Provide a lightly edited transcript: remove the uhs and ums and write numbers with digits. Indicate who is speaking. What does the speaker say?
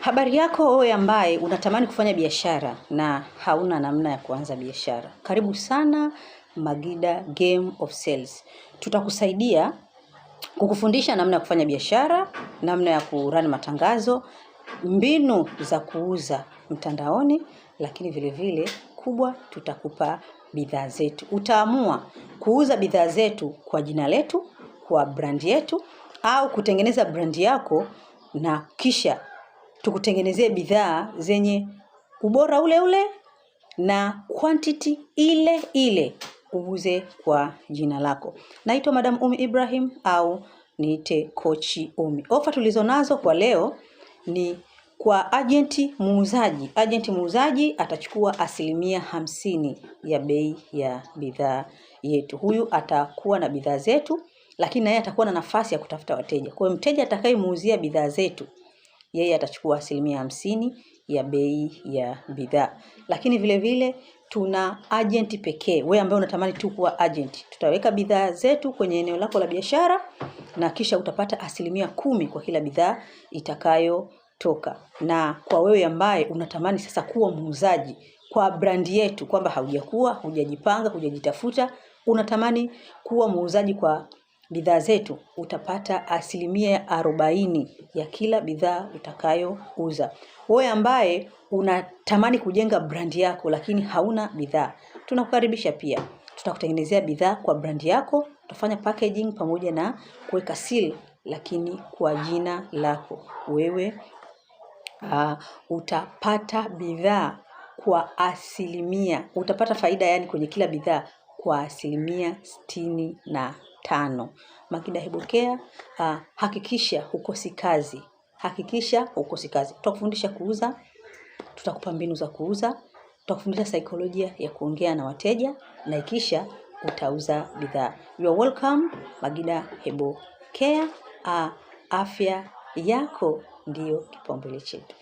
Speaker 1: Habari yako wewe ambaye unatamani kufanya biashara na hauna namna ya kuanza biashara. Karibu sana Magida Game of Sales. Tutakusaidia kukufundisha namna ya kufanya biashara, namna ya kurun matangazo, mbinu za kuuza mtandaoni, lakini vile vile kubwa tutakupa bidhaa zetu. Utaamua kuuza bidhaa zetu kwa jina letu, kwa brand yetu, au kutengeneza brand yako na kisha tukutengenezee bidhaa zenye ubora ule ule na quantity ile ile uuze kwa jina lako. Naitwa Madam Umi Ibrahim au niite Kochi Umi. Ofa tulizonazo kwa leo ni kwa ajenti muuzaji. Ajenti muuzaji atachukua 50% ya bei ya bidhaa yetu. Huyu atakuwa na bidhaa zetu, lakini naye atakuwa na nafasi ya kutafuta wateja. Kwa hiyo mteja atakayemuuzia bidhaa zetu yeye atachukua 50% ya bei ya bidhaa. Lakini vile vile tuna agent pekee. Wewe ambaye unatamani tu kuwa agent, tutaweka bidhaa zetu kwenye eneo lako la biashara na kisha utapata 10% kwa kila bidhaa itakayotoka. Na kwa wewe ambaye unatamani sasa kuwa muuzaji kwa brandi yetu, kwamba haujakuwa, hujajipanga, hujajitafuta, unatamani kuwa muuzaji kwa bidhaa zetu, utapata 40% ya kila bidhaa utakayouza. Wewe ambaye unatamani kujenga brandi yako lakini hauna bidhaa, tunakukaribisha pia. Tutakutengenezea bidhaa kwa brandi yako, tutafanya packaging pamoja na kuweka seal, lakini kwa jina lako wewe. Utapata bidhaa kwa asilimia, utapata faida yani kwenye kila bidhaa kwa 65%. Magida Herbal Care, hakikisha hukosi kazi. Hakikisha hukosi kazi. Tutakufundisha kuuza, tutakupa mbinu za kuuza, tutakufundisha saikolojia ya kuongea na wateja na ikisha utauza bidhaa. You are welcome Magida Herbal Care. Afya yako ndiyo kipaumbele chetu.